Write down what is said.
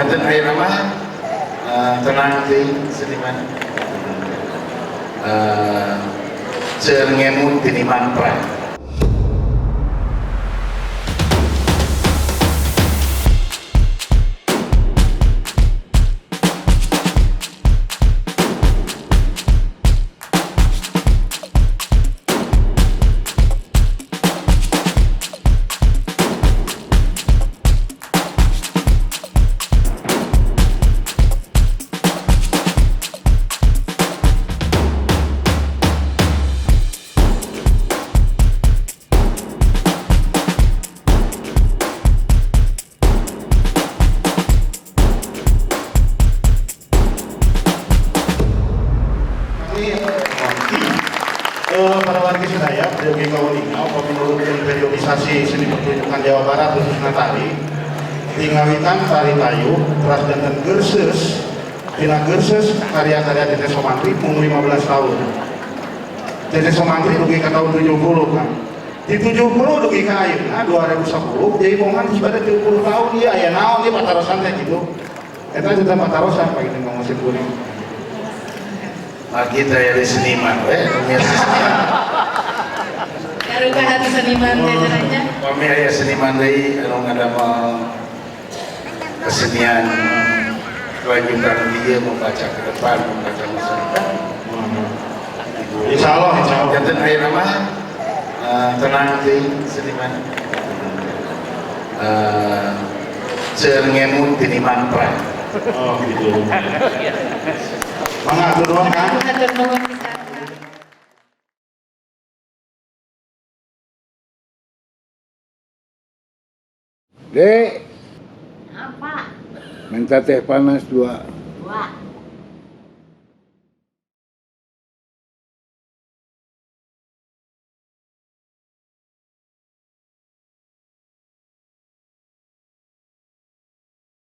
Janten ayeuna mah tenang teuing seniman. Seueur ngemut tinimbang perang. Ini para warga sadaya, peryogi kauninga, upami nurutkeun periodisasi seni pertunjukan Jawa Barat khususna tari, ti ngawitan tari tayub, teras janten geurseus, tina geurseus karya-karya Tete Somantri mung 15 tahun. Tete Somantri dugi ka tahun 70 kan. Di 70 dugi ka ayeuna 2010, Jaipongan geus bade 70 tahun ieu aya naon ieu patarosan teh gitu. Eta juga patarosan pagi teh ngomong kuring. Lagi teh jadi seniman we, pemirsa seniman. Karuka hati seniman teh caranya. Kami aya seniman deui anu ngadamel kesenian kelanjutan dia membaca ke depan, membaca masa depan. Insya Allah, insya Allah. Janten ayeuna mah tenang teuing seniman. Seueur ngemut tinimbang perang. Oh gitu. Mangga atur nuhun Kang. Hatur nuhun pisan. Dek, Apa? Minta teh panas dua. Dua.